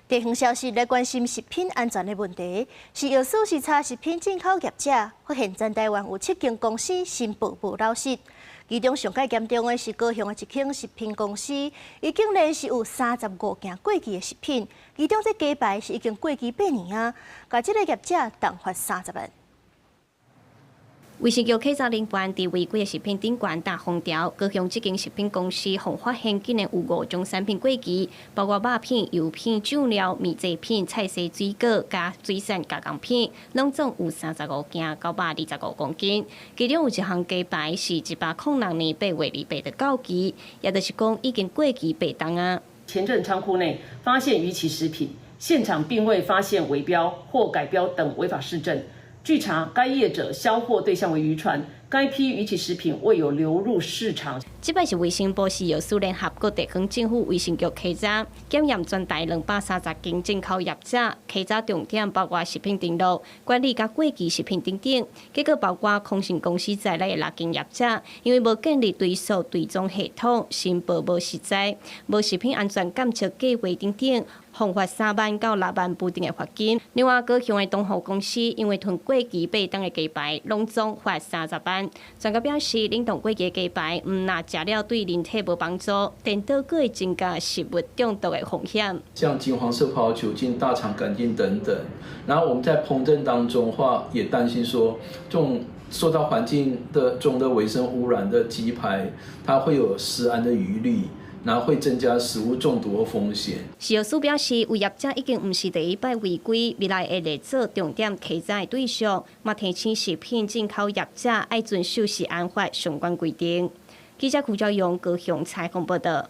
地方消息來關心食品安全的問題，食藥署視察食品進口業者，發現全台灣有七間公司申報無老實。其中上蓋嚴重的是高雄的一間食品公司，伊竟然是有35件過期的食品，其中這雞排是已經過期8年啊，共這个業者重罰30萬。衛生局稽查人員佇違規的食品頂懸打封條，高雄這間食品公司予發現竟然有五種產品過期，包括肉品、油品、醬料、麵製品、菜蔬水果佮水產加工品，攏總有35件925公斤。其中有一項雞排是106年8月28就到期，也就是講已經過期8冬啊。前鎮倉庫內發現逾期食品，現場並未發現違標或改標等違法事證。據查，該業者銷貨對象為漁船，該批逾期食品未有流入市場。這擺是衛生部食藥署聯合各地方政府衛生局稽查，檢驗全台230間進口業者，稽查重點包括食品登錄、管理佮過期食品等等。結果包括康信公司在內的六間業者，因為無建立追溯追蹤系統，申報無實在，無食品安全監測計劃等等，予罰3萬到6萬不等的罰金。另外，高雄的東和公司因為囤過期8冬的雞排，攏總罰30萬。專家表示，冷凍過期的雞排毋但食了對人體無幫助，顛倒閣會增加食物中毒的風險。像金黃色葡萄球菌、大腸桿菌等等。然後我們在烹飪當中話，也擔心說，這種受到環境的中的微生物污染的雞排，它會有食安的疑慮。然後會增加食物中毒的風險。食藥署表示，有業者已經毋是第一擺違規，未來會列做重點稽查的對象，嘛提醒食品進口業者愛遵守食安法相關規定。記者胡昭勇高雄採訪報道。